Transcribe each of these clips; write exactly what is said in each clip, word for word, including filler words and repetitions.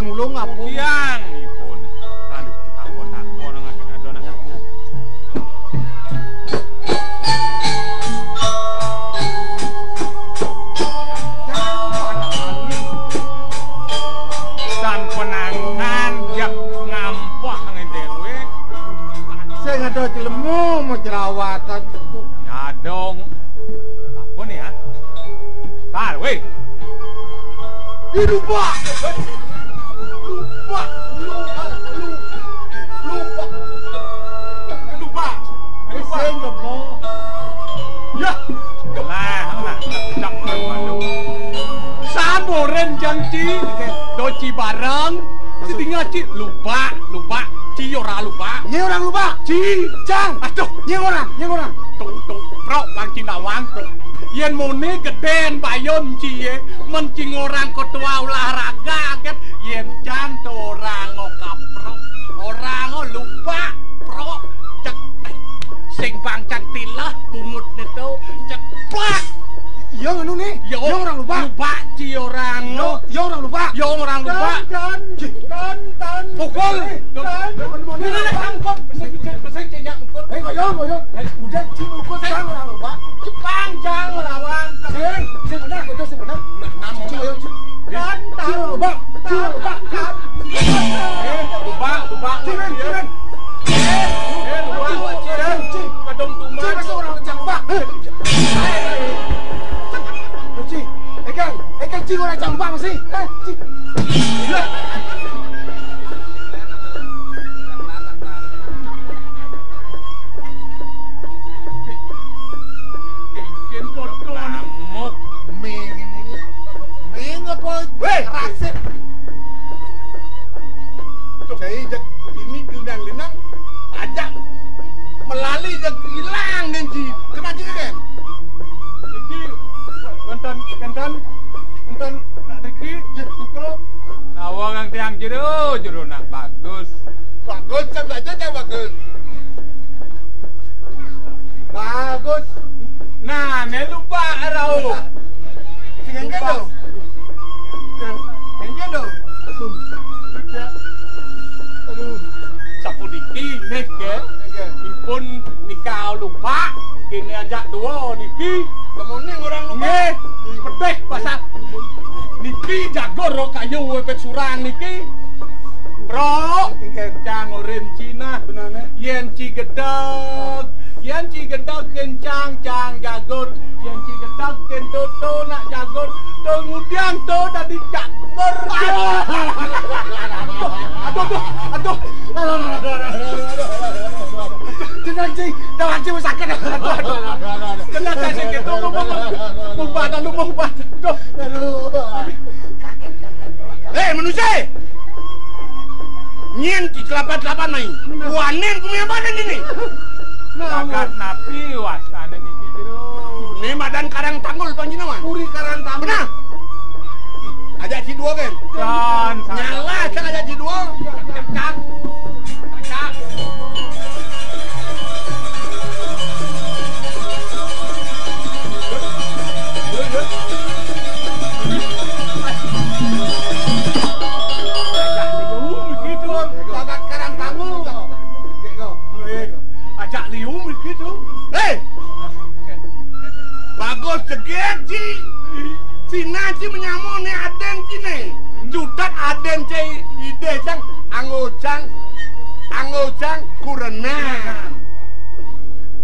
Mulung apa? Tiang ipun. Aduh, takon-takon ngaken adonan. Tan penangan jak ngampah ngedewek. Saya nggak tahu jelemu mau jerawatan. Nyadong. Apa nih ya? Tar, weh. Ih, lupa. Lupa. Lupa. Lupa. Lupa. Lupa. Lupa. Saya nggak mau. Ya. Lah, lah. Dak malu. Samoren jang ci, doci bareng. Sedingah ci lupa, lupa. Ci ora lupa. Ini orang lupa. Ci, cang. Aduh, ini orang, ini orang. Tuh, tuh, prok, Bang Cinawang, prok. Yen muni gedén bayon cié, men cing orang ketua olahraga, kan? Yen jan to orang kaprok, orang lupa, prok, cek, sing bangcang tilah, bungut neto, ceplak. Iya, nganu nih. Yo, yo orang lupa. Lupa, ci orang. Yo, yo orang lupa. Yo orang lupa. Dan, dan, dan, dan. Pukul. Dan, dan, dan. Ini, ini, angkot. Bisa, bisa, bisa, cek, ya, angkot. Eh, ayo, ayo. Eh, udah, ci, angkot, jangan orang lupa. Jepang, jangan lawan. Sing, sing benar, betul, sing benar. Nah, nah, ci, ayo, ci. Dan, dan. Ci, orang lupa. Ci, orang lupa. Eh, lupa, lupa. Ci, men, ci, men. Eh, eh, lupa, lupa, ci, ci. Kadung tumbang. Ci, masuk orang lupa. Eh. Ci, eh, kan, eh, kan, ci, orang lupa masih. Eh, ci. Ming ini. Ming apa? Weh, rasik. Saya jak ini linang-linang, ajak melali jak hilang, Denji. Kena juga, kan? Denji, wonten, wonten, wonten nak niki, ya, buka. Nawang tiang jero, jero nak bagus. Bagus, cang saja, cang bagus. Bagus. Nah, né lupa rauh. Sing engké to. Sing engké to. Aduh. Aduh. Sapuniki, nih, ya. Ipun nika lupa, kene ajak dua niki. Kemudian orang lupa. Nggih, pedih pasar. Niki jagur ro kayu wepet surang niki. Bro, cang orin Cina. Benane. Yen ci gedeg, yen ci gedeg kencang cang jagur. Yen ci gedeg kento to nak jagur. To ngudian to dadi jagur. Aduh, aduh, aduh. Tenang, Ci. Tenang, Ci, sakit. Aduh, aduh. Tenang, Ci, sakit. Tunggu, tunggu. Mumpah, tunggu, mumpah. Aduh. Eh, manusia. Nyén ki kelapat-kelapat mai. Wanen kumiambanan ini. Nah, bakat napi wastane niki jero? Né madan Karang Tanggul panjenengan. Puri Karang Tanggul. Benar. Ajak ci dua, kan? Jan, nyala, kan ajak ci dua. Cak. Cak. Ajak liu begitu. Bakat Karang Tanggul. Ajak liu begitu. Hei. Bagus jeget, Ci. Cina, Ci, menyamone aden Cine. Judat aden, Ci, ide cang, anggo cang, anggo cang kurenan.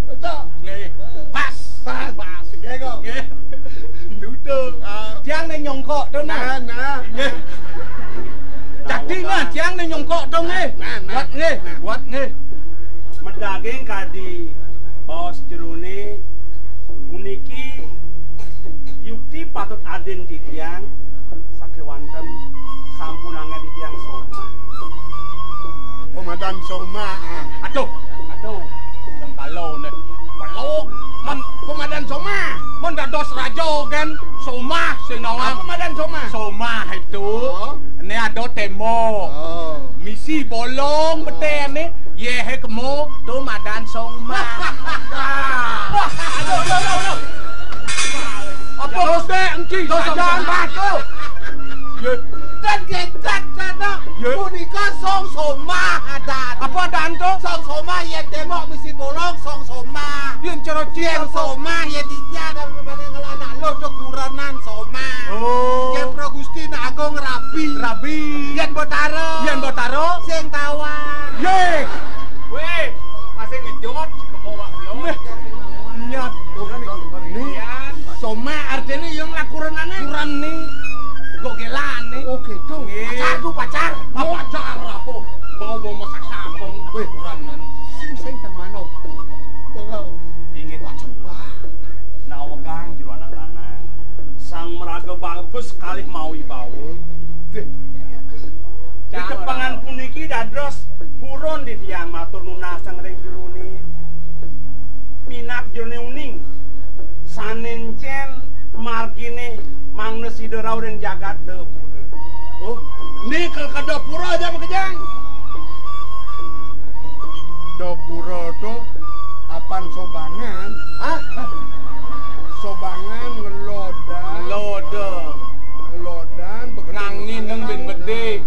Cocok. Nggih. Pas. Pas. Pas. Nggih, kok. Nggih. Duduk. Ah. Tiang né nyongkok to, nah. Nah, nah. Nggih. Dadi, nah, tiang né nyongkok to, nggih. Nah, nah. Kuat, nggih. Nah. Kuat, nggih. Medaging kadi baos jerone puniki yukti patut aden titiang sakewanten sampun anggen titiang soma. Komandan Soma, ah. Aduh, aduh. Yang kalau né. Peluk. Mon komandan Soma. Mon dados raja kan Soma sing nawang. Apa komandan Soma? Soma itu. Oh. Né ada tembok. Oh. Misi bolong betene. Yéh, kemo, to madan Soma. Aduh, aduh, aduh, aduh. Apa rosé engki? Jangan batu. Yé. Kan gedeg, Dano. Ya. Punika song somah adat. Apa adat to? Song somah yén témbok misi bolong, song somah. Yén cara Yén Cina apa? Somah yén titiang, pada ngelah nak luh to kurenan somah. Oh. Yén Pro Gusti nak agung rabi. Rabi. Yén Betara. Yén Betara. Sing tawang. Yé. Wéh, masih ngejot, kebawa lo. Méh. Nyat. Ni. Somah artiné yang lakurenané. Kurenané. Kok gelané. Oh, gitu. Nggih. Pacar tuh, pacar. Ah, pacar apa? Mau, mau masak sampung. Wéh, kurenan. Sing, sing teng mano? Inggih, Pak, coba. Nawegang jero anak lanang. Sang meraga bagus kalih mawi bawa. Ditepengan puniki dados purun titiang matur nunas ring jerone. Minab jerone uning. Sané encén margine mangda sida rauh ring jagat Dapura. Oh, nika ka Dapura aja makejang. Dapura to apan sobangan? Hah? Sobangan ngelodan. Ngelodan. Ngelodan, beketu. Ngangineng bin bedik.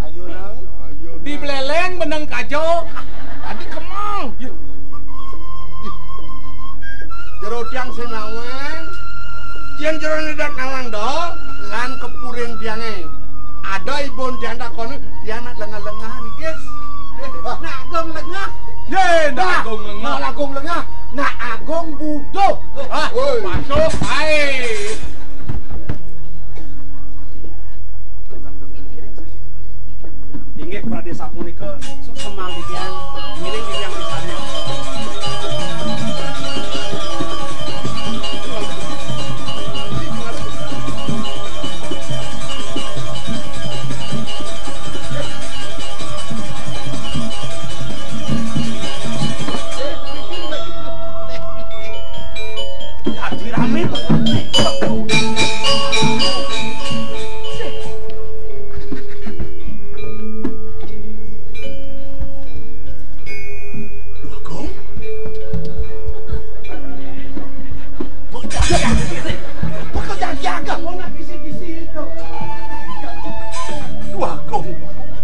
Ayo, Nang. Ayo, Nang. Di Beleleng beneng kajo. Tadi kemang. Ih. Jero tiang sing nawang. Yén jero nedak nawang do, lan kepuring tiange. Ada ibun tiang takone, tiang nak lengah-lengah niki. Nak agung lengah. Yé, nak agung lengah. Nak agung lengah. Nak agung buduh. Ah, woi. Masuk, hai. Inggih, pradé sapunika, suksma titiang, ngiring titiang pisan. Dadi ramé. Duh Agung. Bocah jaga diri. Bocah jaga, wong nak kisi-kisi to. Duh Agung.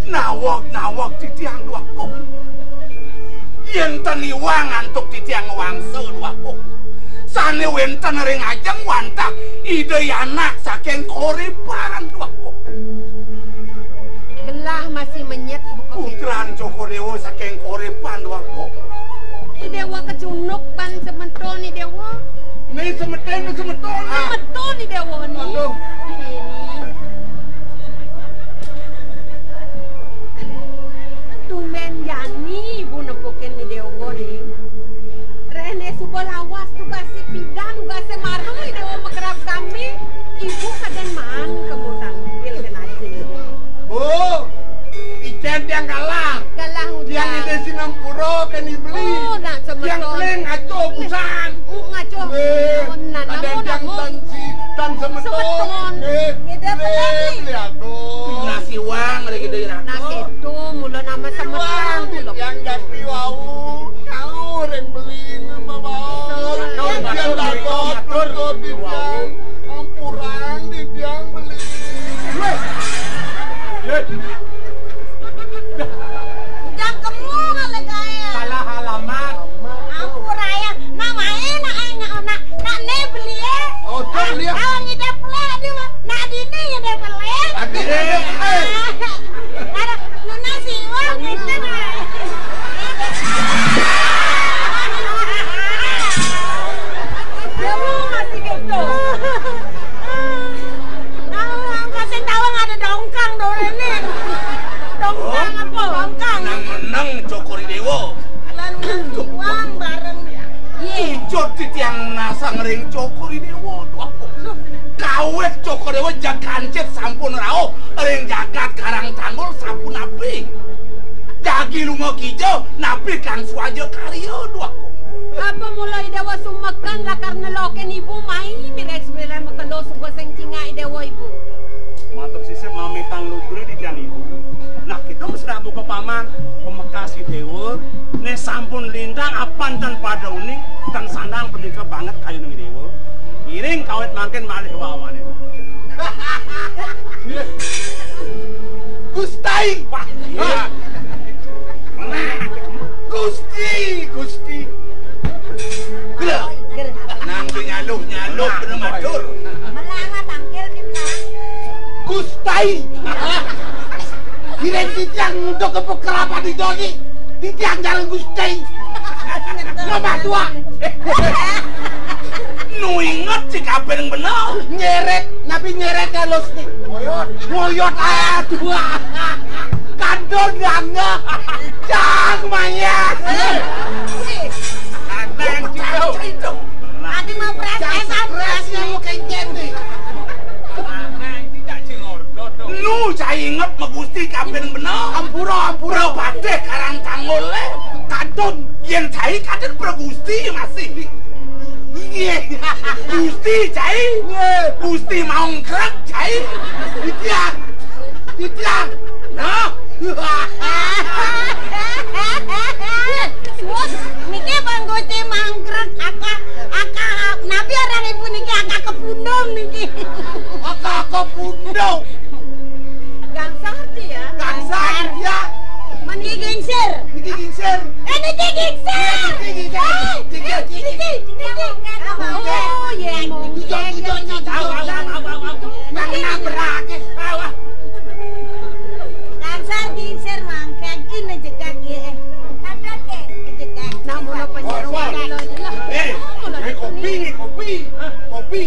Nawag-nawag titiang, Duh Agung. Yén ten iwang antuk titiang ngwangsa, Duh Agung. Sané wénten ring ajeng wantah Ida anak saking Koripan, Duh Agung. Gelah masih menyet buka. Putran Cokor Déwa saking Koripan, Duh Agung. I Déwa kecunduk pan semeton, I Déwa. Né semeton, né semeton. Ah. Semeton, I Déwa, né. Aduh. Ini. Tumbén jani ibu nepukin I Déwa, né. Réhné suba lawas tugasé pidan, tugasé maru, I Déwa makerab kami. Ibu kadén maan kemu tangkil kén aji. Bu, icén tiang kalah. Kalah. Tiang udah. Ida sinampura kén I Beli. Oh, nak semeton. Tiang beli ngaco busan. Uh, ngaco. Eh, oh, nah, ada namun, tiang namun. Tan si, tan semeton. Semeton. Eh, ngidep beli. Beli aku. Nasi wang, ada gitu ya. Nah, gitu, mula nama semeton, mula. Tiang jati wau. Kau ring beli ini, Bapak. Betul, betul, betul, betul. Ampurang di tiang beli. Weh. Yeh. Jang kemu ngale gaé. Salah alamat. Ampura ya. Namaé nak, nak, nak, nak né beli ya. Oh, tuh, beli ya. Awang ngidep lé, aduh, nak dini ngidep lé. Adi, eh. Ada, nunas iwang, gitu, nah. Dewa masih gitu. Nah, angkatin tawang ada dongkang, doréné. Dongkang apa? Dongkang. Menang-menang Cokor I Déwa. Lan iwang bareng. Yé. Ijot titiang nasang ring Cokor I Déwa, Duh Agung. Kawit Cokor I Déwa jag kancit sampun rauh ring jagat Karang Tanggul sapunapi. Jagi lunga kija, napi kang swaja karya, Duh Agung. Apa mula I Déwa sumeking lakar nelokin ibu mai, mireng sebilih makelo suba sing cingak I Déwa ibu. Matur sisip mamitang lugra di tiang ibu. Nah, kita wis rak buka paman, pamekas I Déwa, né sampun lintang apan tan pada uning, tan sandang pendika banget kayun I Déwa. Ngiring kawit mangkin malih wawané. Wah, iya. Gusti, Gusti. Gila. Nang nyaluh-nyaluh kena matur. Melarang tangkil di melarang. Gustai. Kirain titiang untuk ke pekerapa di doni. Titiang jalan Gustai. Mama tua. Nu inget si kabeh bener. Nyeret, napi nyeret halus nih. Ngoyot. Ngoyot, aduh. Kandun dangga. Jang mayat. Adi mau pres-presan, pres mau kencet nih. Nu cai inget megusti kabeh bener. Ampura, ampura. Badhe karang tanggul le. Kadun yen cai kadun pregusti masih. Nggih. Gusti cai. Nggih. Gusti mau ngkrek cai. Titiang. Titiang. Nah. Suwun niki pun Gusti mangkrek akah, akah napi aran ibu niki akah kepundung niki. Akah kepundung. Gangsar dia. Gangsar dia. Meniki gingsir. Niki gingsir. Eh, niki gingsir. Niki gingsir. Eh, niki, eh, niki, niki. Oh, ya, mungkin. Nang nabrak. Gangsar gingsir mangke iki menjegak ya. Menjegak. Namun apa nyeruan. Eh, eh, kopi nih, kopi. Kopi.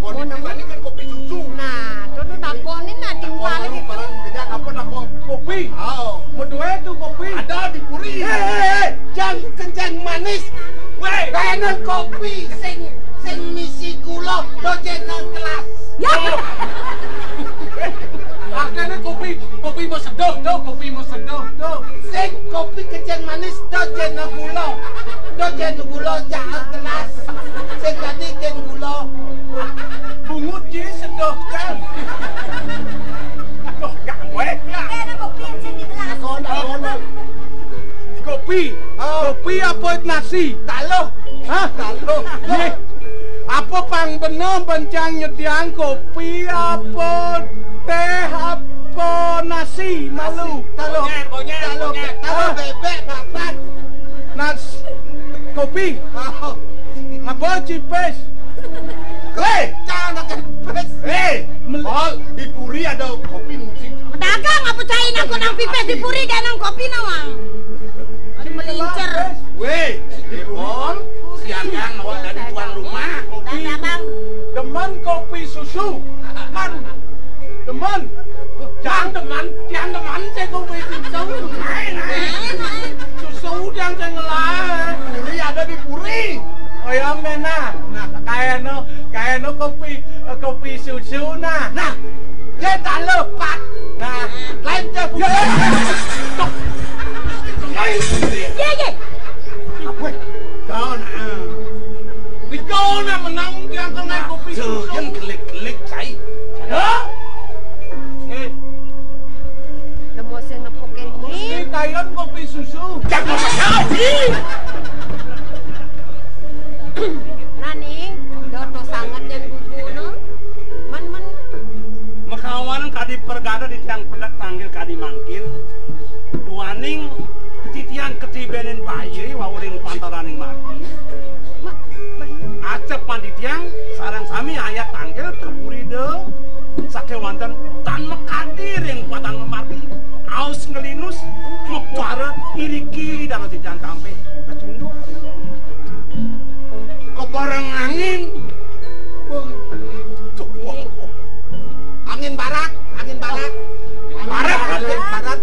Takoni timbang iki kan kopi susu. Nah, to takoni nah timbang iki. Barang kerja apa nak kopi? Oh. Meduwe tu kopi. Ada di puri. Eh, eh, eh, jangan kencang manis. Weh. Kaya nang kopi sing, sing misi gula, do jeneng kelas. Ya. Akhirnya kopi, kopi mau seduh, do, kopi mau seduh, do. Sing kopi kencang manis, do jeneng gula. Do jeneng gula, jangan kelas. Sing tadi jen gula. Bungut ji sedohkan. Aduh, gak gue. Kopi. Oh. Kopi apa nasi? Taluh. Hah? Taluh. Nggih. Apa pang bener bencang nyediang kopi apa teh apa nasi malu? Taluh. Taluh. Taluh bebek papat. Nas kopi. Oh. Apa cipes? Hei! Jangan ada pipis. Hei! Mel- Pol, di puri ada kopi musik. Pedagang apa cai nang nang pipis di puri, dia nang kopi nawang. Ada melincer. Weh, di Pol, siang-siang awak dari tuan rumah. Kopi. Demen kopi susu. Man. Demen. Jangan teman, jangan teman, saya kopi susu. Susu jangan saya ngelah. Puri ada di puri. Oh ya, mena. Nah, kayaknya, kayaknya kopi, eh, kopi susu, nah. Nah, dia tak lepas. Nah, lain dia. Ya, ya. Tuh. Iya, iya. Apa? Kau nak. Kau nak menang, dia kena kopi susu. Yang kelik-kelik, cai. Ya? Eh. Nemu sing nepukin ini. Ini tayon kopi susu. Jangan kopi. Naning, dodo sanget dan guguno. Men, men. Mekawan kadi pergada di tiang pedek tanggil kadi mangkin. Duaning titiang ketibenin bayi wawuring pantaraning margi. Acep panditiang sareng sami ayat tangkil kepurida sakewanten tan makadi ring patan mamargi. Aus ngelinus, mekuara iriki dang titiang kampih kecunduk. Kebareng angin. Angin barat, angin barat. Barat, angin barat.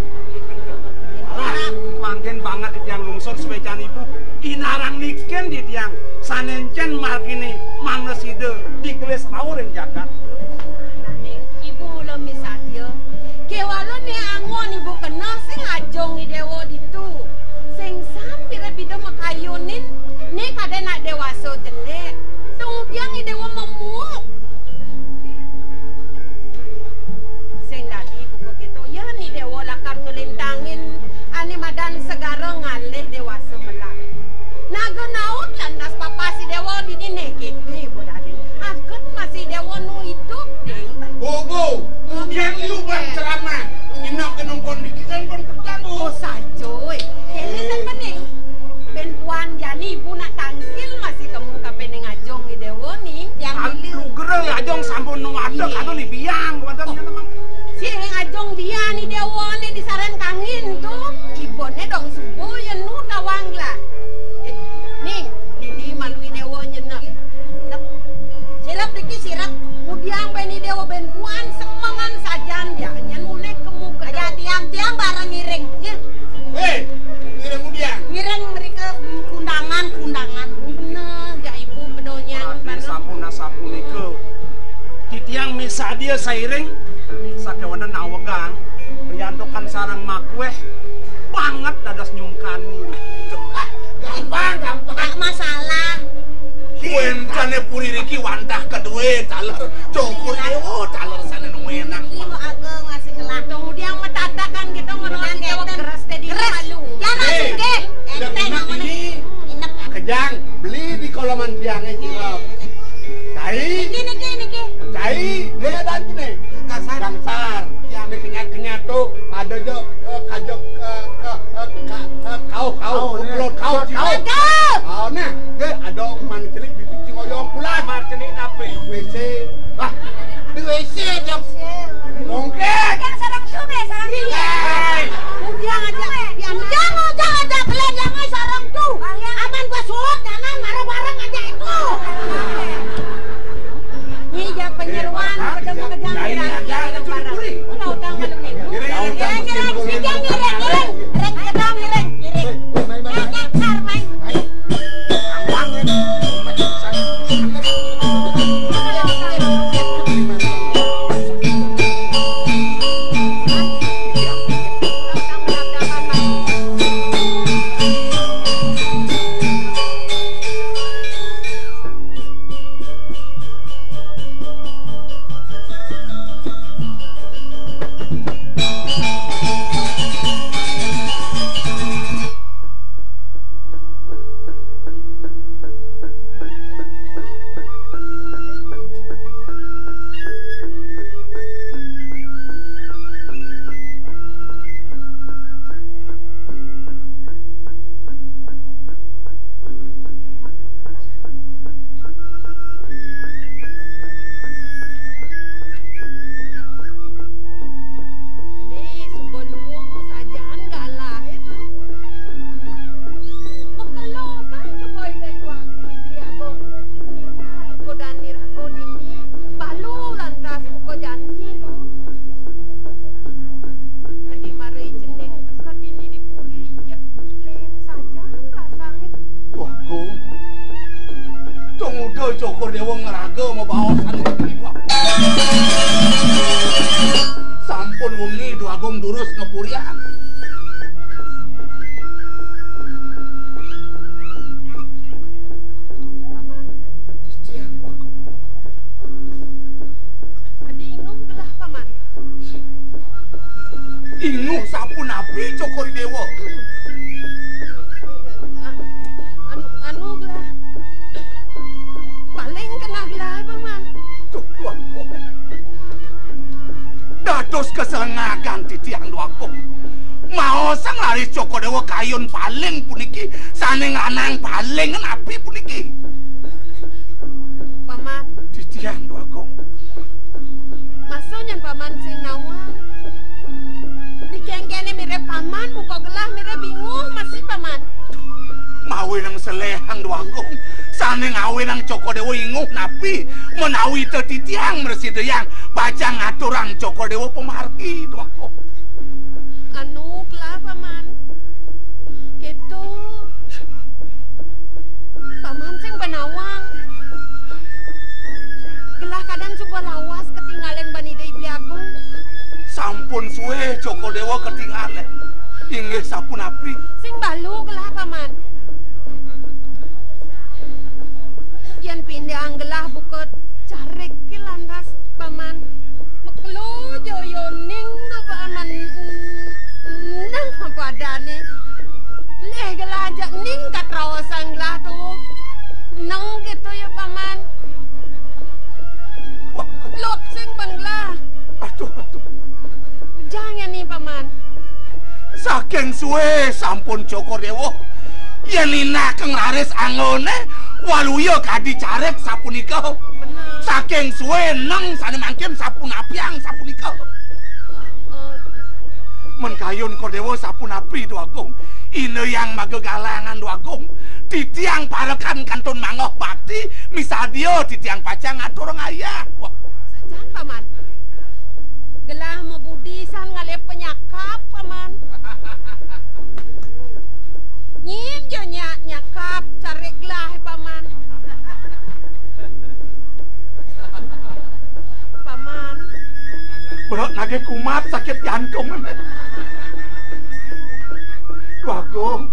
Mangkin banget di tiang lungsur suwecan ibu. Inarang niken di tiang sanencen margine mangesida digelis rauh ring jagat. Nanging ibu mula misadya. Kewala ne angon ibu kena sing ajong i dewa ditu. Sing san pira bida makayunin ne kadén nak dewasa jelek. Tunggiang i dewa memuuk. Sing dadi buka kéto, yén i déwa lakar nglintangin ané madan segara ngalih déwasa melah. Naga naut lantas papas i déwa dini né kéto, Bu Dadi. Aget masih déwa nu idup, Ding. Bobo, yén lu ban ceramah, inak kenongkon di Sadia sairing, sakéwanten nawegang, riantukan sareng makwéh, banget dados nyungkani. Gampang, gampang. Tak masalah. Wéntené puri riki wantah kadué taler, Cokor Déwa taler sané nuénang. Ibu Agung masih ngelah. Kemudian metatakan kita ngerawat Déwa geres tadi malu. Jangan. Éh, sugih. Enteng ini. Kejang, beli di koloman tiangé cilok. Cai. Niki, niki, niki. Cai, dia dan ini. Gangsar. Gangsar. Yang dikenyat-kenyat tuh, ada jo, eh, kajok, eh, eh, eh, ka-, eh, kauh, kauh, kauh, kuplot, kauh, kauh. Aduh. Oh, nah, dia ada manis celik di cuci oyong pulang. Manis celik apa? W C. Wah, di W C, Cok. Mungkin. Yang sareng tu, be, sareng tu. Iya. Ujang aja. Ujang, ujang aja, pelan yang ai sareng tu. Aman gua suut, jangan marah bareng aja itu. Ini ya penyeruan, udah mau kejam. Nah, ini ada, ada curi-curi. Udah utang malu nih. Ngiring, ngiring, ngiring, ngiring, ngiring, ngiring. Ngiring, ngiring, ngiring. Ngiring, ngiring, ngiring. Ngiring, ngiring, ngiring. Né suba luung sajan galahé to. Makelo kan suba Ida Hyang Widhi Agung. Buka dani raga dini, balu lantas buka jani to. Adi marai cening teka dini di puri, ya lén sajan rasangé. Wah, Gung. Tumuda Cokor Déwa ngraga mabaosan. Sampun wengi Déwa Agung durus ngapurian. Paman. Titiang, Déwa Agung. Adi inguh gelah, Paman. Inguh sapunapi Cokor Déwa? Anu, anu gelah. Paling keneh gelah, Paman. Duh, Déwa Agung. Dados kasengagan titiang, Déwa Agung. Maosang raris Cokor Déwa kayun paling puniki, sané ngranang paling napi puniki? Paman. Titiang, Déwa Agung. Masa nyén Paman sing nawang? Dikénkéné mirib Paman buka gelah, mirib inguh masih, Paman. Mawinan seléhang, Déwa Agung. Sané ngawinang Cokor Déwa inguh napi, menawi titiang mrasidayang pacang ngaturang Cokor Déwa pamargi, Déwa Agung. Anu, gelah, Paman. Kéto. Paman sing panawang. Gelah kadén suba lawas katingalin ban Ida I Bli Agung. Sampun sué Cokor Déwa katingalin. Inggih sapunapi? Sing balu gelah, Paman. Yén pindahang gelah buka cariké lantas, Paman. Makelo ja ya ning to, Paman. Nah, padané. Lih gelah ajak ning katraosan gelah to. Neng kéto ya, Paman. Lut sing ban gelah. Aduh, aduh. Ujang ya ni, Paman. Saking sué sampun Cokor Déwa. Yén inakang raris anggoné, waluya kadi carik sapunika. Bener. Saking sué neng sané mangkin sapunapiang sapunika. Heeh. Men kayun Cokor Déwa sapunapi, Déwa Agung? Ida Hyang Magagalangan, Déwa Agung. Titiang parekan kantun mangoh bakti, misadia titiang pacang ngatur ngayah. Wah. Sajan, Paman. Gelah mabudi san ngalih panyakap, Paman. Nyén ja nyak nyakap carik gelah, Paman. Paman. Nagih kumat sakit jantung. Duh Agung,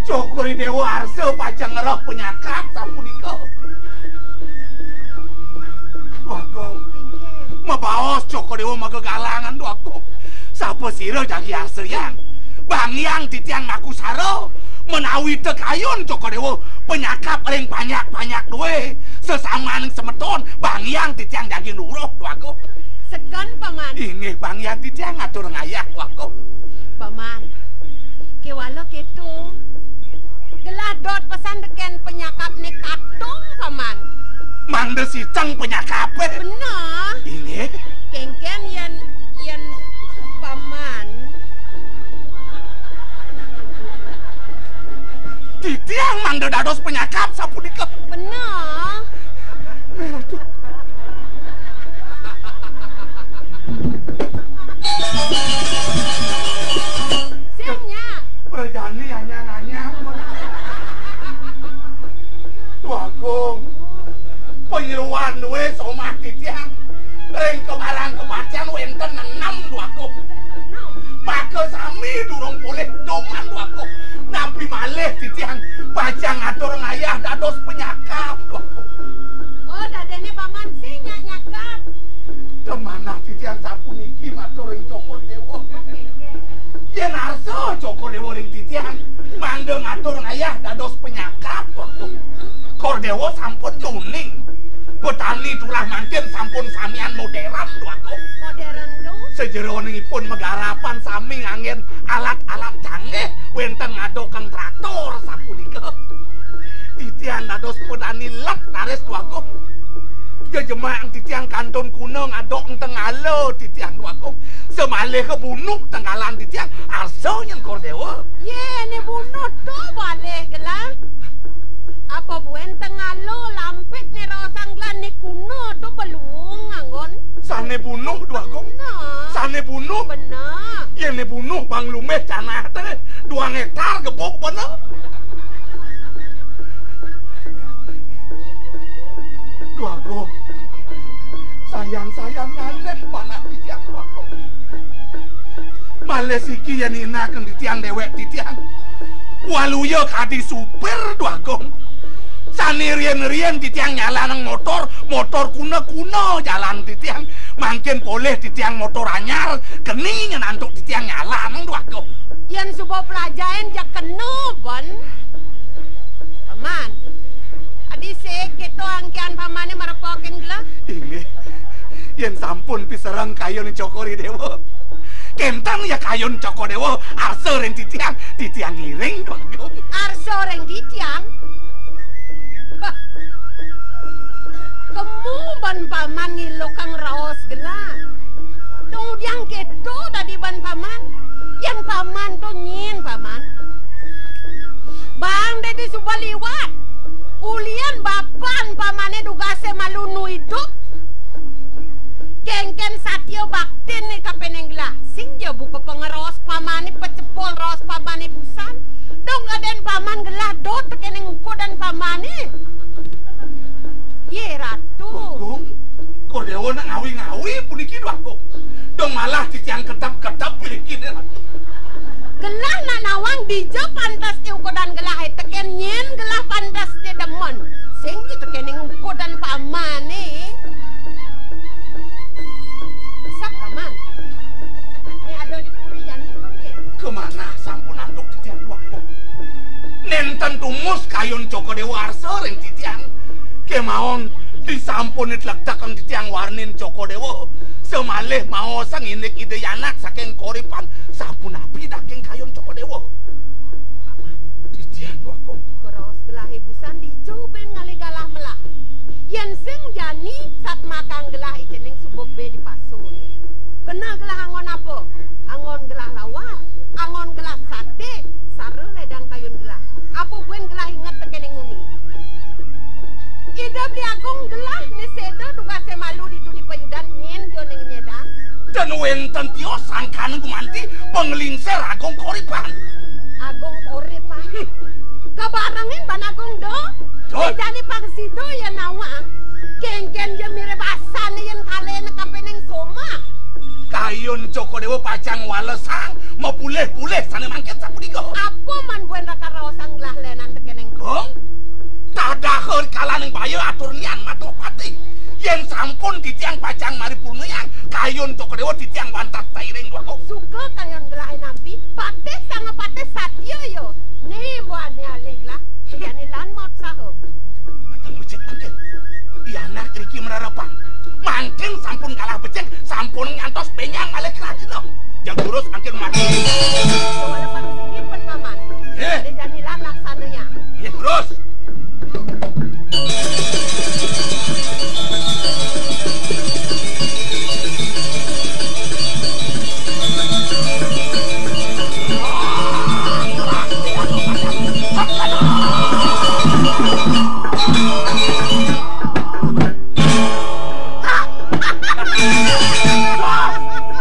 Cokor I Déwa arsa pacang ngrereh panyakap sapunika. Duh Agung, mabaos Cokor Déwa magagalangan, Duh Agung. Sapasira jagi arsayang? Bangiang titiang makusara, menawi ta kayun Cokor Déwa panyakap ring panjak-panjak dué, sesamaning semeton, bangiang titiang jagi nuruh, Duh Agung. Seken, Paman. Inggih, bangiang titiang ngatur ngayah, Duh Agung. Paman, kéwala kéto, gelah dot pesan tekén panyakapné katong, Paman. Mangda siteng panyakapé? Bener. Inggih. Kénkén yén, yén Paman. Titiang mangda dados panyakap sapunika. Bener. Ratu. Sing, Nyak. Prajani anyang-anyang. Duh Agung. Panyeroan dué somah titiang. Ring kebalang kematian wénten enem, Duh Agung. Maka sami durung polih duman, Duh Agung. Napi malih titiang pacang ngatur ngayah dados panyakap, Duh Agung. Oh, dadiné Paman sing nyak-nyakap. Ten manah titiang sapuniki matur ring Cokor Déwa. Yén arsa Cokor Déwa ring titiang, mangda ngatur ngayah dados panyakap, Duh Agung. Kor Déwa sampun nyuning. Petani turah mangkin sampun samian modern, Duh Agung. Modern to? Sajeroning ipun magarapan sami nganggén alat-alat canggih, wénten ngadokang traktor sapunika. Titiang dados petani let raris, Duh Agung. Jejemak titiang kantun kuna ngadok tenggala titiang, Duh Agung. Samaliha bunuh tenggalan titiang, arsa nyén Kor Déwa. Yén bunuh to malih gelah. Apa buin tengalo lampit né raosang gelah né kuna to beluung anggon. Sané bunuh, Duh Agung. Bener. Sané bunuh. Bener. Yén né bunuh bang lumih canah té, duang héktar gebuk bener. Duh Agung. Sayang-sayang ngalih manah titiang, Duh Agung. Malih siki yén inakang titiang déwék titiang. Waluya kadi supir, Duh Agung. Sané riin-riin titiang nyalanang motor, motor kuna-kuna jalan titiang. Mangkin polih titiang motor anyar, keni nyén antuk titiang nyalanang, Duh Agung. Yén suba plajahin jak kena, ban. Paman. Adi sik kéto angkihan pamané marepokin gelah? Inggih. Yén sampun pisereng kayun Cokor I Déwa. Kénten ya kayun Cokor Déwa, arsa ring titiang, titiang ngiring, Duh Agung. Arsa ring titiang? Bah. Kemu ban paman ngilukang raos gelah. Dong udiang kéto dadi ban paman. Yén paman to nyén paman. Bang dadi suba liwat. Ulian bapan pamané dugasé malu nu idup. Kénkén satia baktin né kapining gelah. Sing ja buka pangeraos pamané, pacepol raos pamané busan. Dong kadén paman gelah dot tekéning ukudan pamané. Yé, Ratu. Agung, Kor Déwa nak ngawi-ngawi puniki, Duh Agung. Dong malah titiang kedep-kedep puniki, Ratu. Gelah nak nawang dija pantes ti ukudan gelah, eh, tekén nyén gelah pantes ti demen. Sing ja tekéning ukudan pamané. Sep, Paman. Né ada di puri jani, Paman, ya? Kamanah sampun antuk titiang, Duh Agung. Nénten tumus kayun Cokor Déwa arsa ring titiang. Kémaon disampun tlektekang titiang warnin Cokor Déwa. Samalih maosang indik Ida Anak saking koripan. Sapunapi daging kayun Cokor Déwa? Titiang, Duh Agung. Keraos gelahé busan dija buin ngalih galah melah. Yén sing jani satmakang gelah i cening suba bé di pasun. Kena gelah anggon apa? Anggon gelah lawar, anggon gelah saté, sara lédang kayun gelah. Apa buin gelah inget tekéning nguni? Ida Beli Agung gelah né séda dugasé malu ditu di payudan nyén ja né nyédang. Ten wénten tios sangkaning gumanti panglingsir agung koripan. Agung koripan. Kabarengin ban agung do. Dot. Jani pang sida ya nawang. Kénkén ja mirib asané yén kaléna kapining somah. Pacang walesang, mapulih-pulih sané mangkin sapunika. Apa manbuén rakaraosang gelah lénan tekéning? Hong? Tadaha kalaning baya atur lian matuh patih. Yén sampun titiang pacang maripurnayang, kayun Cokor Déwa titiang wantah sairing dwaku. Suka kayun gelahe nampi, patih sanga patih satya ya. Né buane alih gelah, jani lan mautsaha. Mangkin becik mangkin. Iya anak riki mararepang. Mangkin sampun kalah becik, sampun ngantos bénjang malih kerajina. Jang durus mangkin mati. Wala pang sini pun paman. Eh. Dé jani lan laksananya. Iya durus.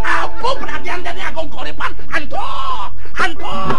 Apa perhatian dene Agung Koripan? Antuk! Antuk!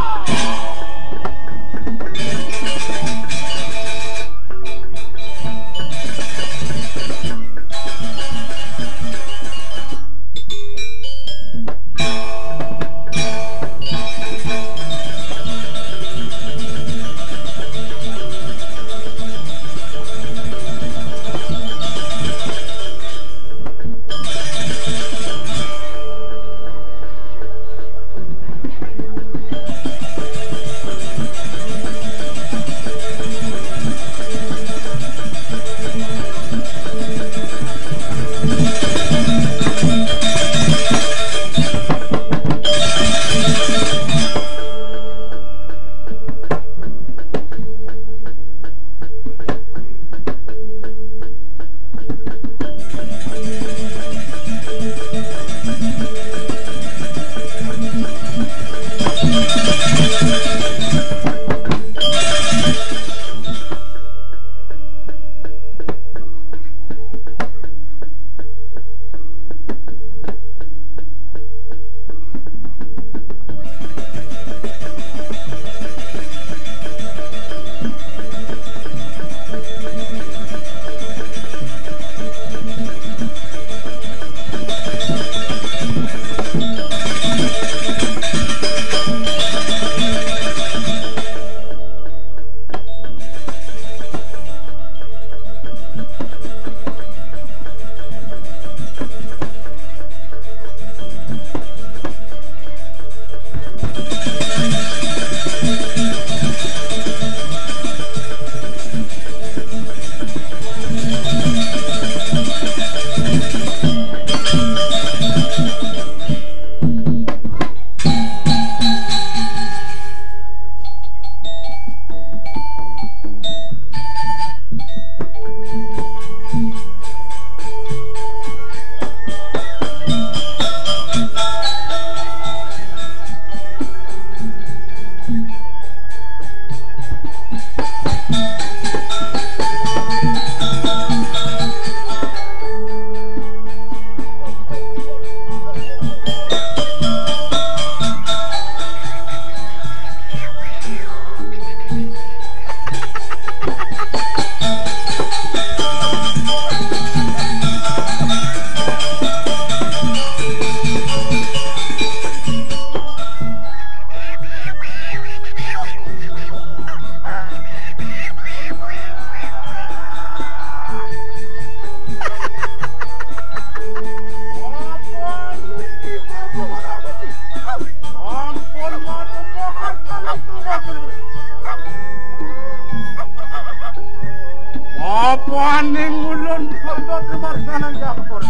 Apaning ulun pembuat marganan dapur.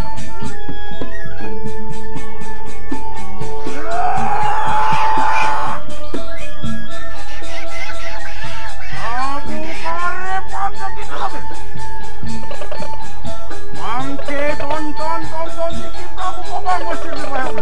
Prabu Kare Pandeglang. Mangke tonton, tonton iki Prabu Kobang Gusti Prabu.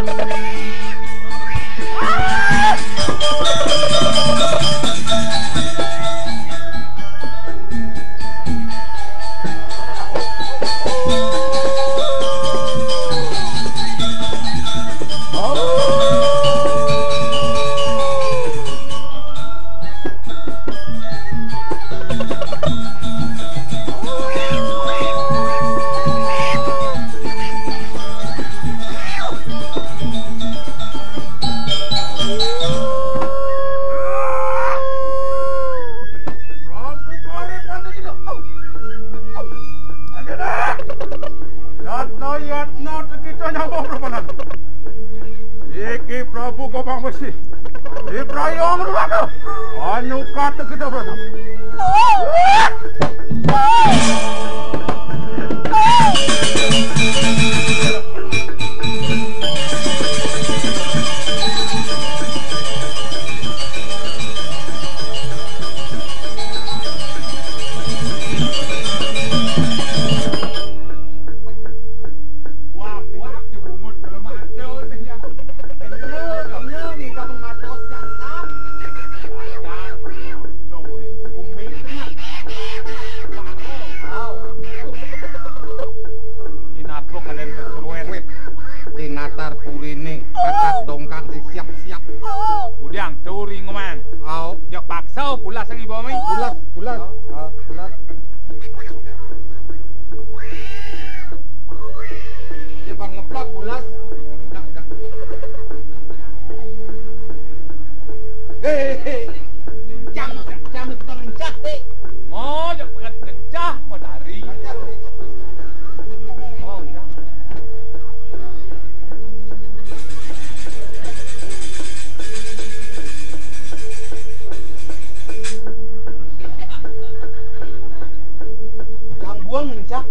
Buang ngencah.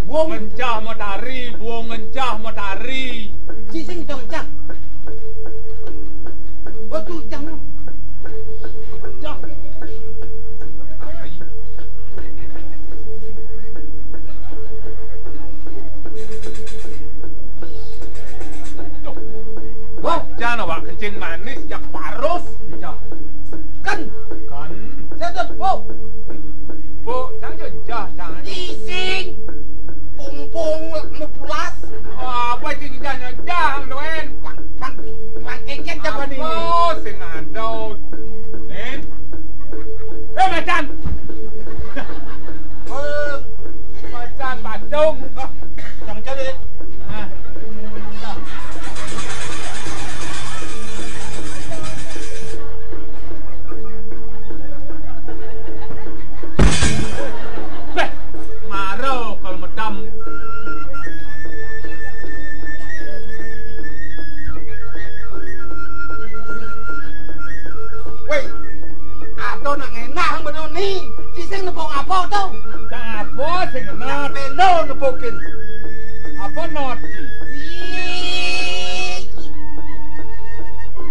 Buang ngencah matahari, buang ngencah matahari. Sing dong cah. Waduh, cah. Cah. Hari. Duh. Wah, jan awak kencing manis jak parus. Cah. Kan. Kan. Saya tak bau. Bau, cang jencah, cang. Ising. Pungpung, mepulas. Apa sih jencah-jencah, Duen? Pang, pang, pang kengkeng siapa nih? Apa sing ada? Eh? Eh, macan. Eh, macan patung. Ah, cang cari. Ah. Beh, maro kalau medam. Weh, ada nak ngenah ngono ni. Sing nepuk apa to? Cak apa sing ngenah? Peno nepukin. Apa not? Ih.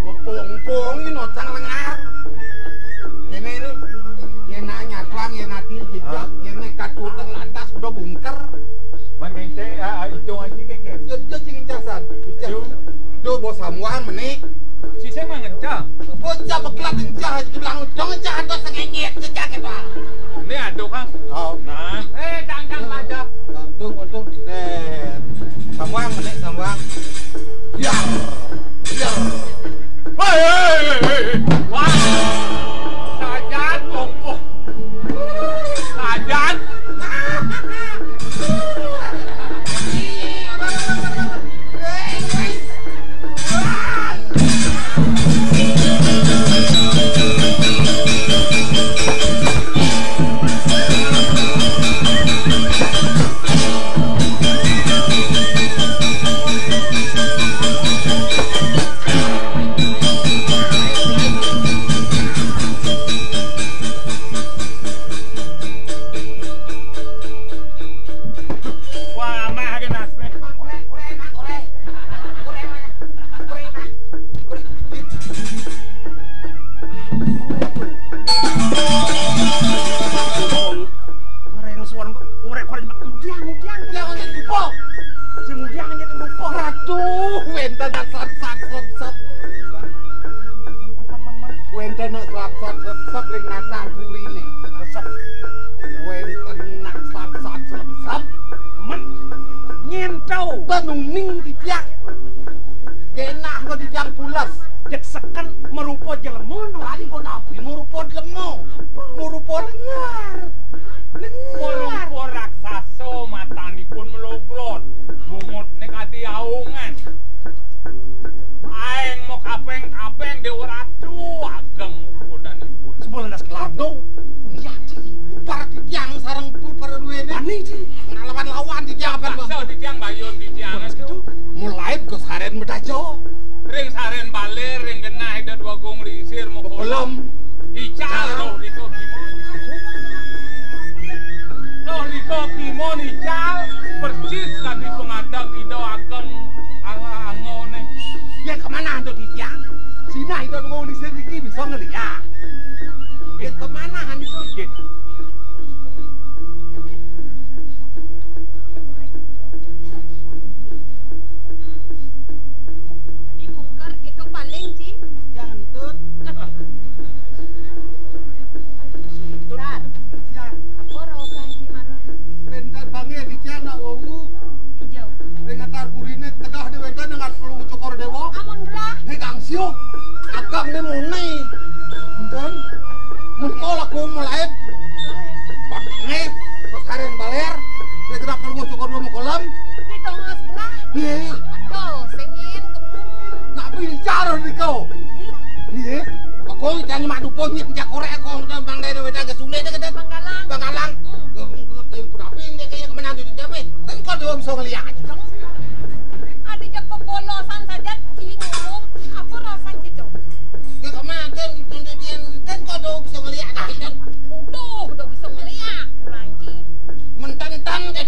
Ngepung-pung ini not sang lengar. Ini ini. Yen nak nyatlang, yen ati jejak, yen nekat puter lantas udah bungker. Man kente, ah, ah, hitung aja kente. Ya, ya, sing ngencah, San. Hitung. Duh, bos samuan menik. Sising mah ngencah. Bocah beklat ngencah, bilang udah ngencah atau sengengit ngencah gitu. Ini aduk, Kang. Oh. Nah. Eh, cang, cang, lanjut. Untung, untung. Eh, samuan menik, samuan. Biar, biar. Woi, woi, woi, woi. Wah. Sajan, oh, oh. Sajan. Wah, mah ge nasne. Ngereng suara kok, ngorek-ngorek, udiang, udiang. Jangan lupa. Sing udiang aja lupa. Ratu, wenten nak sat, sat, sat, sat. Wenten nak sat, sat, sat, sat, ring natah kuline. Sat. Wenten nak sat, sat, sat, sat. Men, nyentau. Banuning titiang. Genah kok titiang pules. Jek seken merupa jelema no. Tadi kok napi merupa jelema? Merupa lengar. Lengar. Merupa raksasa matane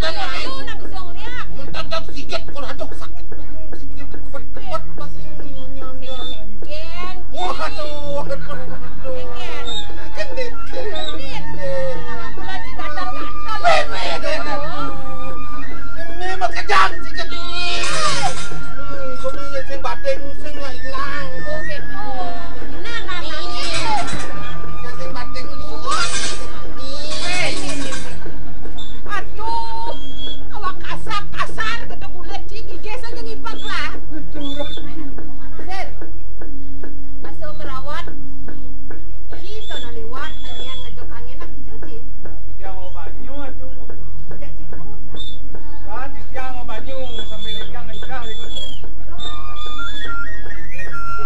Ayo, nak bisa ngeliat. Mendadak sikit, kok, aduh, sakit. Sikit, kebet-kebet, pasti. Waduh, waduh, waduh. Kendit. Kendit. Ini mah kejang sikit. Hmm, kudu sing bating sing ilang. Oh, gitu. Nah, nah, nah. Sing bating. Aduh, awak kasar, kasar, gedeg bulet, cing, gigis aja ngimpang lah. Betul. Sir, aso merawat, si sono liwat, nian ngejok angin, nak dicuci. Dia mau banyu, atuh. Udah, Cik. Kan, dia mau banyu, sambil dia ngencah, gitu.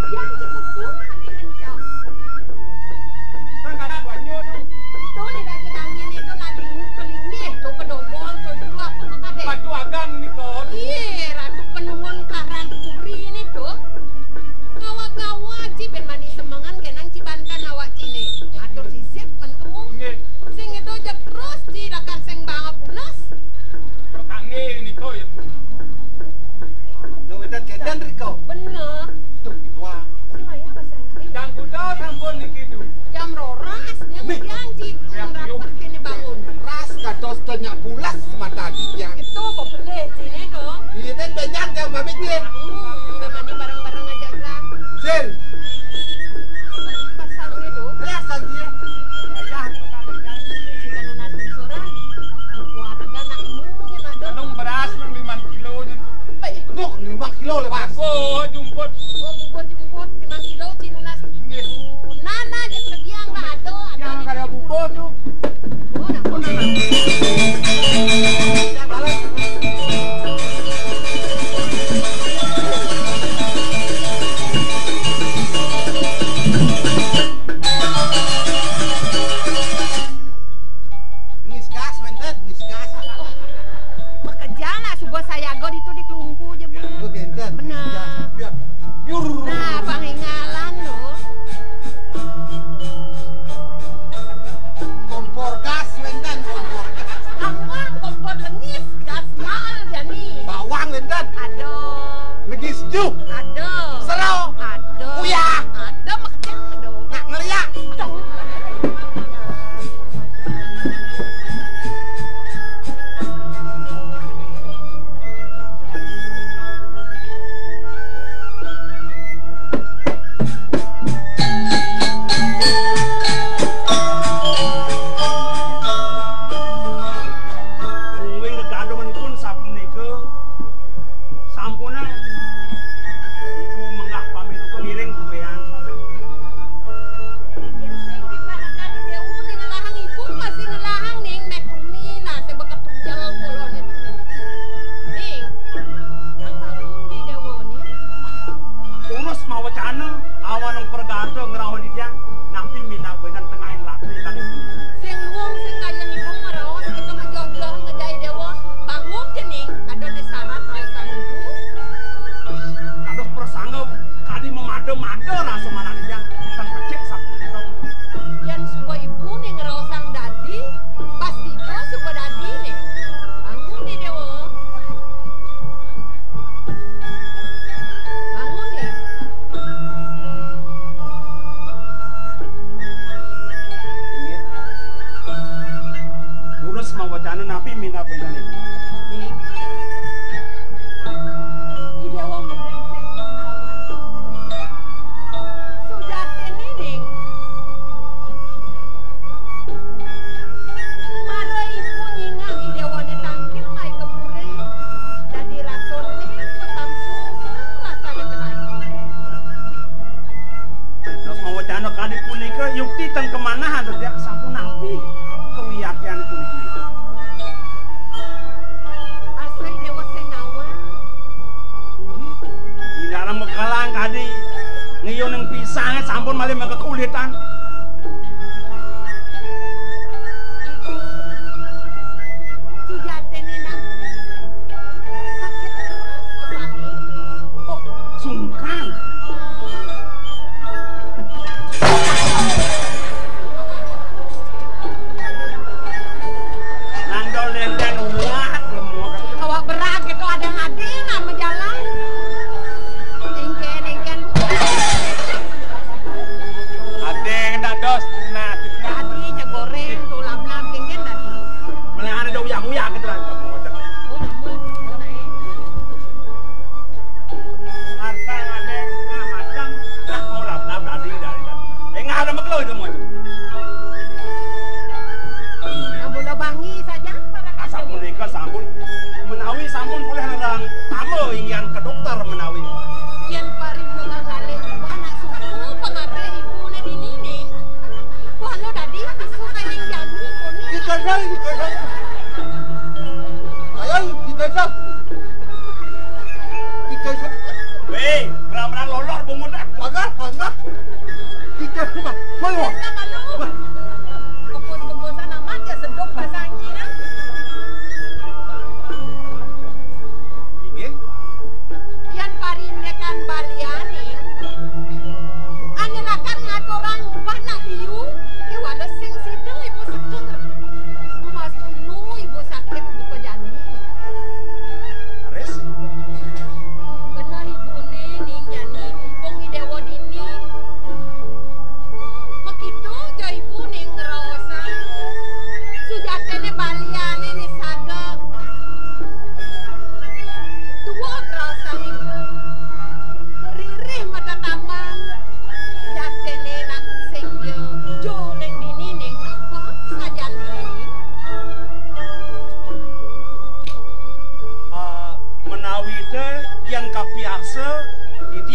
Yang cukup pun, nanti ngencah. Kan kata banyu tuh. Itu di daging angin itu lagi pelinggih tuh, kedobol tuh dulu apa tuh, Kade? Batu agang ini, Kon. Iya, Ratu Penungun Karang Puri ini tuh. Ngawak-ngawak, Ci, ben mani semengan, genang Ci Banten awak Cine. Atur sisip, pen kemu. Nggih. Sing itu aja terus, Ci, lakar sing banget pulas. Kok kangen ini, kok, ya? Duh, wénten kénten rika. Bener. Duh, wah. Sing ayo, Mas Andri. Jam kuda sampun niki, Du. Jam rolas, dia Nih. Janji. Ya, yuk. Rapat kene bangun. Ras kados tenyak bulas mata di tiang. Itu kok beli sini, dong. Iya, ten benyang jam pamit, ya. Hmm, mandi bareng-bareng aja lah. Sil. Pasang itu. Lah, sang dia. Ayah, jika nunas surat, warga nak nungguin ada. Kadung beras nang lima kilo, nih. Duh, lima kilo lepas. Oh, jumput. Oh, bubur jumput, lima kilo, Ci, nunas. Nggih. Nana, jeung sebiang lah, ado, ado. Yang kada bubur tuh. Oh, nah. Oh, nana. Yang balik. Ngisgas, wénten, ngisgas. Bekerja lah, subuh saya go ditu di Kelumpu, jemur. Bener. Ya. Nah, pangingalan, loh. Kompor gas, wénten, kompor gas. Aman, kompor lengis, gas mahal, jani. Bawang, wénten. Aduh. Legis, juh. Aduh. Sero. Aduh. Uyah. Aduh, makejang, aduh. Nak ngeliak. Aduh. Mungguing gegaduhanipun sapunika. Sampuna. Ibu menggah pamit ngiring kuwean. Sing diparakan dewa ning ngelahang ibu masih ngelahang ning meh kumi nase beketunjel polone ning. Ning, nang bangun di dewa ning. Urus mawacana awanang pergata ngrauh di tiang, nampi minab benan tengahing latri kade punika. Sing luung sing kaya niku ngraos kita ngejoh-joh ngejai dewa, bangun cening, ada di syarat raosan ibu. Kados persangga kadi memada-mada rasa manah tiyang, teng becik sapunika. Yen suba ibu ning ngraosang dadi, pasti ibu suba dadi ning. Bangun nih, dewa. Bangun nih. Inggih. Durus mawacana napi minab wénten ibu? Ning. Ida wong brengsek menawa. Sujatine ning. Mara ibu nyingak idewane tangkil mai ke puri. Dadi rasul ning pesan sungsung rasane kenai. Terus mawacana kadi punika yukti teng kemanahan, Raden, sapunapi kawiyatian punika?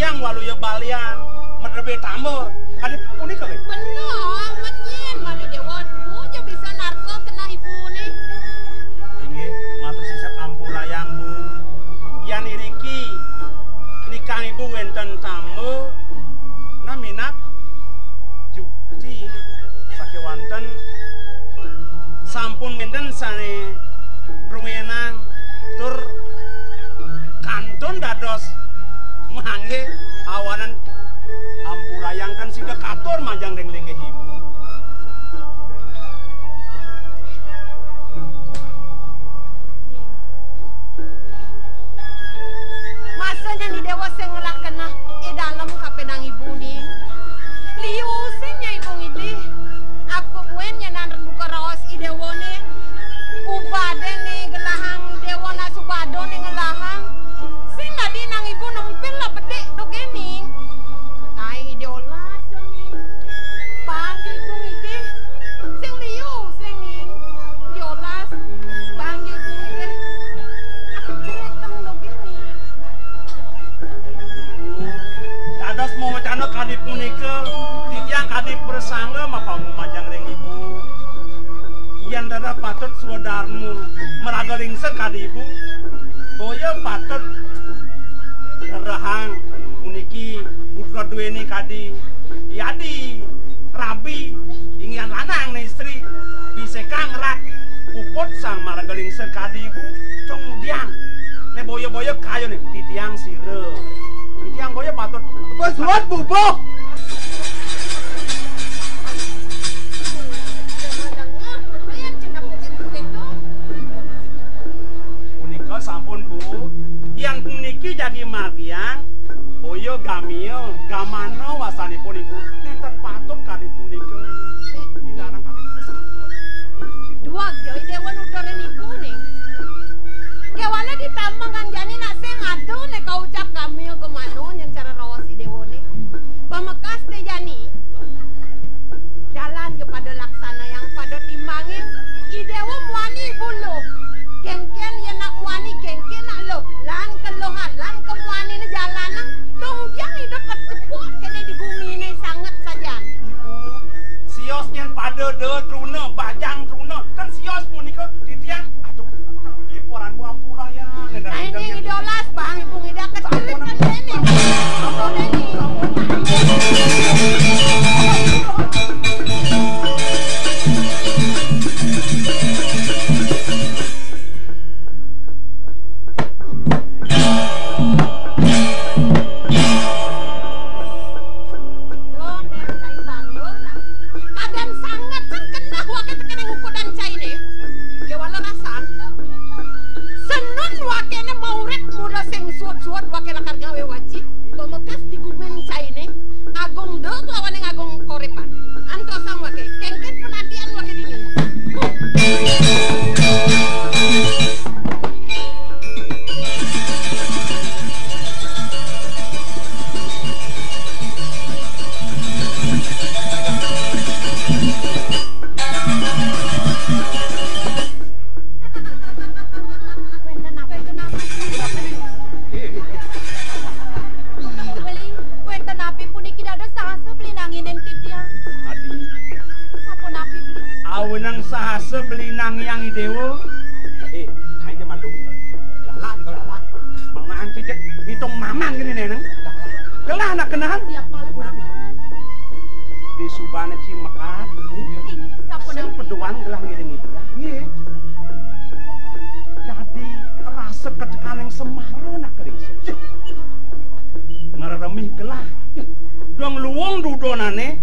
Yang waluya balian, medrebe tamba. Kadi punika, nggih? Bener, amat nyen, Mami Dewa. Bu, ja bisa narka keneh ibuné. Inggih, matur sisep ampurayang, Bu. Yan iriki, nikang ibu wénten tamba, nah minab juci sakéwanten sampun wénten sané rumiyenang tur kantun dados mangké awanan ampurayang tan sida katur majeng ring linggih ibu. Masa nyen I Déwa sing ngelah keneh I Dalem kapining ibu, Ning. Liu sing nya ibu ngidih. Apa buin nyenan ren buka raos I Déwané? Ubadé né gelahang I Déwa nak subada né ngelahang. Sing dadi nang ibu nempil lah bedik dogén, Ning. Nah, I Déwa las dong, Ning. Bang ibu ngidih. Sing liu, sing, Ning. Diolas, bang ibu ngidih. Aku cerita dogén, Ning. Dados mawacana kadi punika, titiang kadi prasangga mapangu majeng ring ibu. Yén dados patut swadarma maraga lingsir kadi ibu, boya patut rerehang puniki putra duéné kadi yadi rabi, inggihan lanang né istri, bisékang rat puput sang maraga lingsir kadi ibu, cung mudiang. Né boya-boya kayuné titiang sira. Titiang boya patut. Apa suud bubuh? Punika sampun, Bu. Yan puniki jagi margiang, boya gamia, gamana wastanipun ibu. Nénten patut kadi punika. Dilarang kadi punika. Duag ja I Déwa nuturin ibu, Ning. Kéwala ditambengang jani nak sing ada né kaucap gamia gamana nyen cara raos I Déwané. Pamekas té jani. Jalan ja pada laksanayang, pada timbangin. I Déwa muani ibu luh. Kénkén yén nak muani, kénkén nak luh. Lan keluhan, lan kemuaniné jalanang. Tunggiang idup kecebok kéné di guminé sanget sajan. Ibu, sios nyén pada da truna, bajang truna. Kan sios punika titiang. Aduh, napi poran Bu ampura ya. Nah, ini I Déwa las, bang, ibu ngidak kecil kan ini. Ampun, ini. Kadén sanget sing keneh waké tekéning ukudan cainé. Kéwala rasan. Senun wakéné maurip mula sing suud-suud waké lakar ngawé waci. Pamekas di gumin cainé. Agung duk lawaning agung koripan. Antosang waké. Kénkén penantian waké dini. Wénten napi, wénten napi puniki dados sahasa beli nanginen titiang? Adi. Sapunapi beli? Awenang sahasa beli nangiang I Déwa. Eh, aja madung. Lalah, lalah. Mangan cicit, ngitung mamang gini, Neneng. Gelah anak kenahan. Siap malu. Di subana cimekat. Inggih, sampun. Sing peduan gelah ngiring-ngiring. Nggih. Dadi rasa ketekaning semara nak keling suci. Ngreremih gelah. Dong luwung dudonané.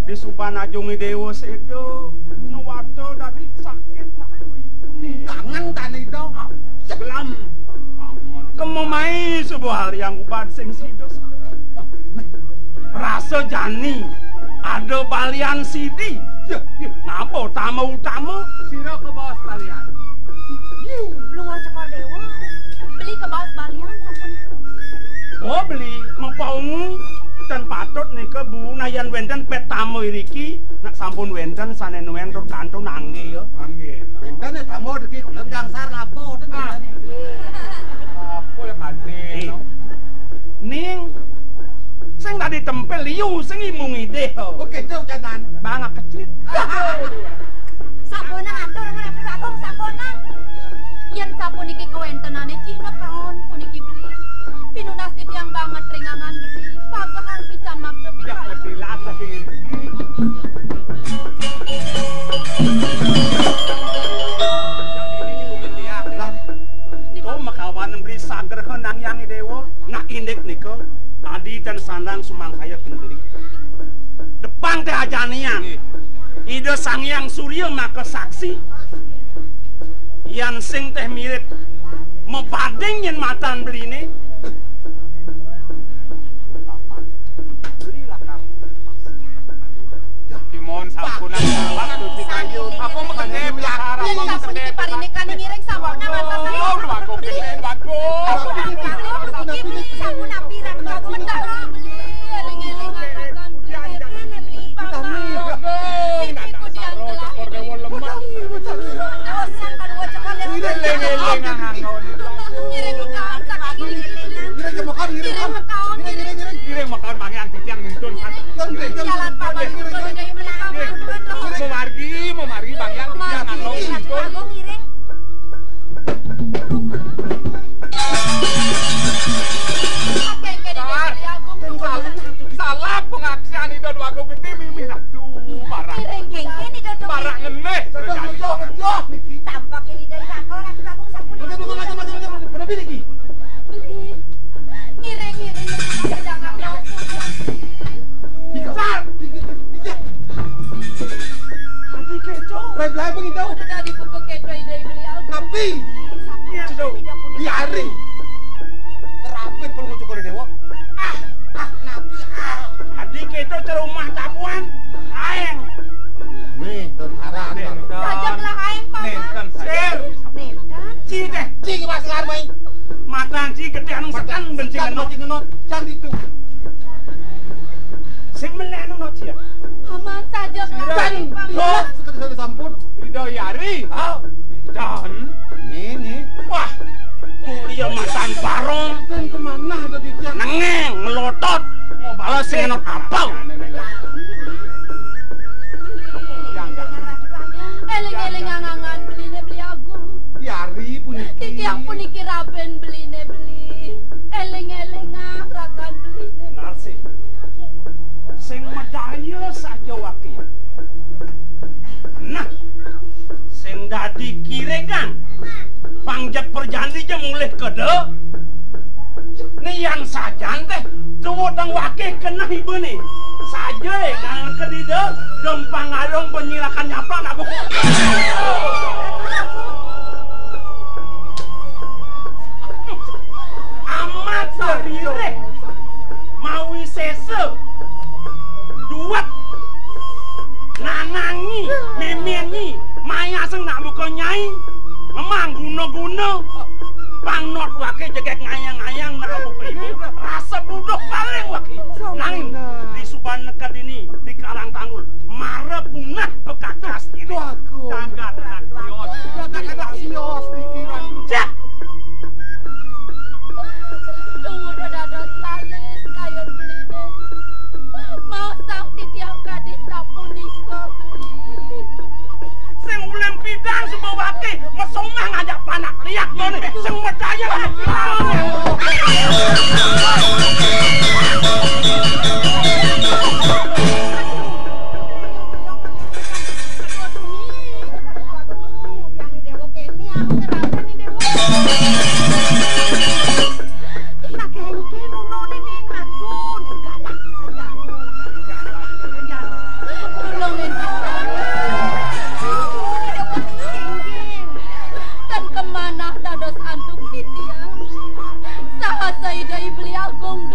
Di suban ajungé déwa séda. Nuwata dadi sakit nak. Kangen tani dong. Gelam. Kemomai subuh hari yang ubad sing sida. Rasa jani ada balian sidi. Ya, ya. Ngaba utama-utama? Sira kebaos balian. Luar Cokor Dewa. Beli kebaos balian sampun. Oh, beli mepaungu. Tan patut nika, Bu, nayan wénten pét tama iriki, nak sampun wénten sané nuén tur kantun anggé ya. Anggé. Wénten ya tama riki kula gangsar ngapa ten. Ah. Apa ya kadé? Eh. No? Ning Tempel liu sing imung idih. Oké, tuh, jangan. Bangak kecil. Sampunang atur, Ratu Agung, sampunang. Yén sapuniki kawéntenané Cina kaon puniki beli. Pinunas titiang banget ring angan beli. Pagahan pisan makta. Ya, pikayun. Mesti lah, tapi Lah, to makawan beli sagraha nang Hyang Déwa. Nah, indik nika, adi tan sandang sumangsaya kendeli. Depang téh ajanian. Ida Sang Hyang Surya maka saksi. Yan sing téh mirip mabading yén matan beliné. Beli lakar. Kimohon sampunang waktu kita yun. Aku makadéb ya. Sampun iki parinikané ngiring sampunang atas. Oh, bagus, bagus. Sampun apiran, bagus. Eling-eling akan beli, beli, beli, beli. Eling-eling. Ngiring makaon, ngiring makaon. Ngiring makaon, ngiring, ngiring. Ngiring makaon, manggihin titiang nuntun. Jalan paman, ngiring, ngiring. Memargi, memargi, manggihin titiang nuntun. Ngiring. Salah, salah pangaksian Ida Déwa Agung Gedé mimih. Aduh, marah. Ngiring, ngiring, Ida Déwa. Marah ngeneh. Tampakin Ida Déwa Agung, Ratu Agung sampun. Beli. Ngiring, ngiring, ngiring. Jangan mau. Adi Keco. Lain-lain pengen tahu. Udah dibuka Keco Ida Déwa Agung. Tapi. Iya, tuh. Iya, Ari. Rapit perlu ngucuk oleh Dewa. Ah, ah, napi, ah. Adi Keco cerumah tabuan. Aéng. Nih, don haram. Nih, don. Saja belah aéng, Pak. Nih, don saja. Sir. Nih, don. Ci deh. Ci, Mas, ngarmai. Matan ci gedé anu sekan, benci ngenot. Benci ngenot. Can itu. Sing melih anu, Cik. Aman saja, Pak. Sira. Pak. Kok sekali-sekali sampun. Ida Yari. Ah. Dan. Ini. Wah. Kuliah matan barong. Dan kemana ada di tiang? Nengeng, melotot. Balas sing ngenot apa? Éling-éling angan-angan beliné Beli Agung. Yari puniki. Titiang puniki rabin beliné beli. Éling-éling rakan beliné. Narsih. Sing madaya saja waké. Nah, sing dadi kirégan. Pang jeg perjandi ja mulih keda. Nian sajan téh, tuwuh tang waké keneh ibané. Saja, nang kedida, dempang along penyilakan nyaplak nak buku. Amat saririh. Mawisésa. Duwet. Nanangi, méméngi, mayaseng nak buka nyai. Memang guna-guna. Pang not waké jegég ngayang-ngayang nak buka ibu. Rasa buduh paling waké. Nanging, di suban neked ini, di Karang Tanggul, mara punah pekakas ini. Jagat anak sios. Jagat anak sios, pikiran. Cak. Tunggu dados lalis kayun beliné. Maosang titiang kadi sapunika, beli. Sing ulin pidan suba waké, mesumah ngajak panak liak ngoné. Sing medaya. Tan kemanah dados antuk titiang. Saha Ida Beli Agung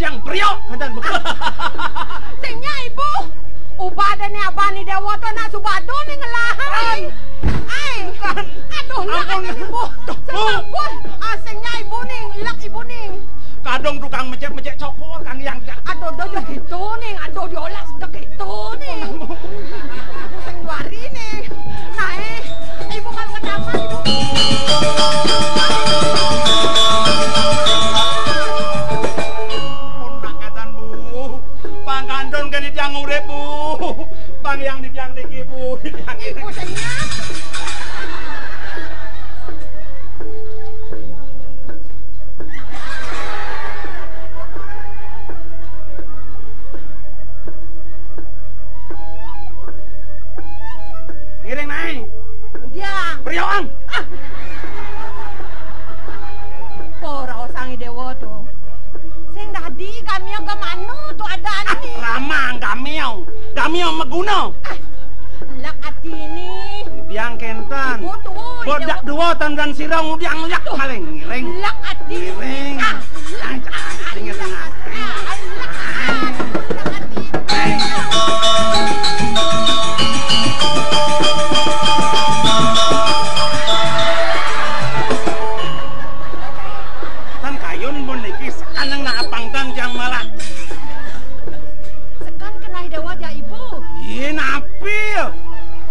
Yang priok, kancan. Sing nyak, Ibu. Ubadane abane Dewa to nak subado ning ngelah. Ai. Aduh, lek Ibu. Sampun. Ah, sing nyak Ibu ning, lek Ibu ning. Kadung tukang mecek-mecek cokor, Kang Yang. Aduh, do, do gitu ning. Aduh, diolah do gitu ning. Sing warine. Nah, eh, Ibu kalau ke taman, Ibu. Pun mangkatan, Bu. Pangkandun kene tiang urip, Bu. Pang yang di tiang niki, Bu. Di tiang Ibu sing nyak. Ngiring nae. Udiang. Priokan. Ah. Ora osangi Dewa to. Sing dadi gamia ke mano to adane? Ah, ramang gamia. Gamia meguna. Ah. Lek adine. Udiang kenten. Ibu tuwun, bodak Dewa. Dua tanggan sirong udiang lek maling. Ngiring. Lek adine. Ngiring. Ah. Yang jangan inget. Tan kayun pun niki sekan nang nak apangkang tiang malah. Sekan kenai Dewa ja Ibu. Iya, napi?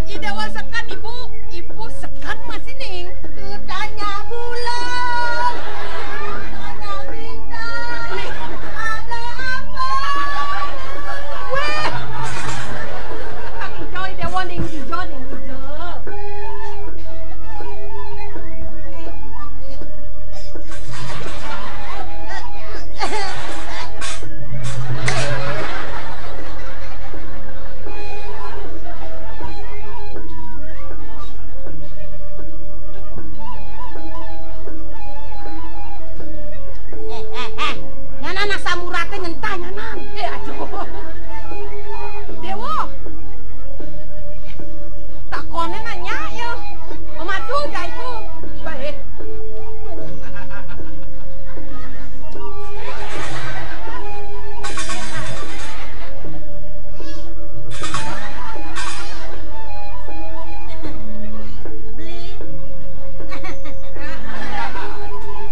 I Dewa sekan Ibu, Ibu sekan masih ning. Tanya bulan. Tanya bintang. Ada apa? Weh. Ijo, Dewa ning ijo, ning ijo. Eh, eh, eh. Nyanan asam urate ngentah nyanan. Eh, aduh. Dewa. Takone nanya ya. Omadu jaiku. Baik. Beli.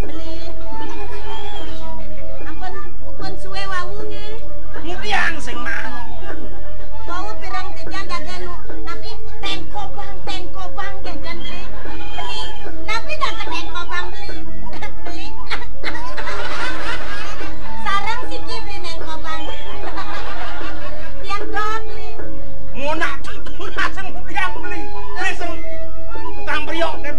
Beli. Ampun, ampun suwe wau nggih. Ngudiang sing mau. Wau pirang titiang daganu, tapi tengkobang, tengkobang kenten beli. Beli. Tapi dah ke tengkobang beli. Beli. Sareng siki beli nengkobang. Tiang dot beli. Ngonak tunas sing tiang beli. Beli sing tukang priok kan.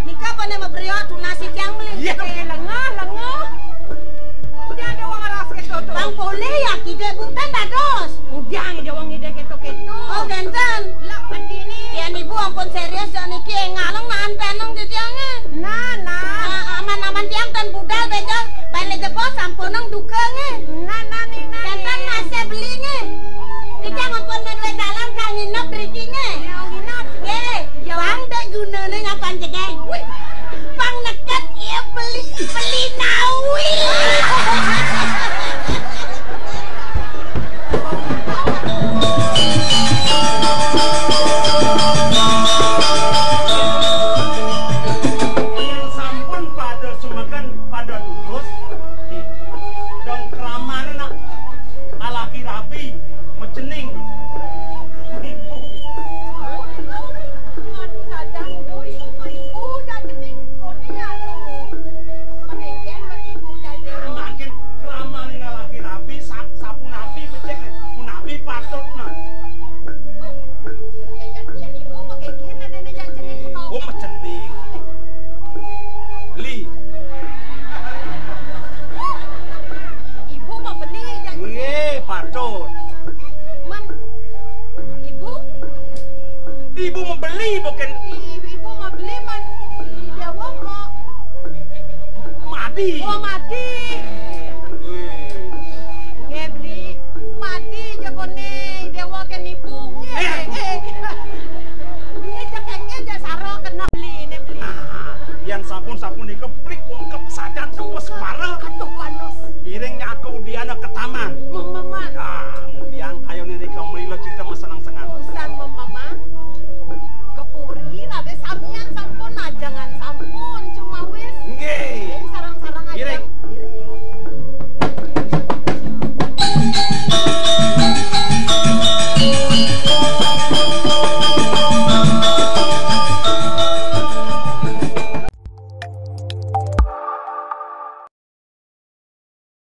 Nika apa nih mau priok tunas si tiang beli? Iya. Eh, lengah, lengah. Udah ada wong ngeras ke soto. Bang boleh ya kide bukan dados. Udah ada wong ngide keto-keto. Oh, genten. Lah, begini. Yen ibu ampun serius ya niki ngalung manteneng di tiange. Nah, nah. Nah, aman-aman tiang ten budal bejal bale jebos sampuneng duka nge. Nah, nah, ning, nah, genten ning. Masih beli nge. Tiang ampun medwe dalan kang nginep mriki nge. Ya, nginep. Nggih. Ya, bang dek gunane ngapan cekeng. Wih. Pang neket ya beli, beli nawi. Yen sampun pada sumeken, pada lurus, dong kramane nak alaki rabi, mecening. Aduh, sadang, duh, ibu, ibu, dah cening, kone, aduh. Penengken, ibu, jadi. Mangkin kramane alaki rabi, sa-, sapunapi becik, punapi patut, nah. Yen, yen ibu mekeken adene jak cening. Oh, mecening. Beli. Ibu mau beli jak cening. Nggih, patut. Man, ibu? Ibu mau beli bukan? I-, ibu mau beli man. Dewa mau. Mati. Oh, mati.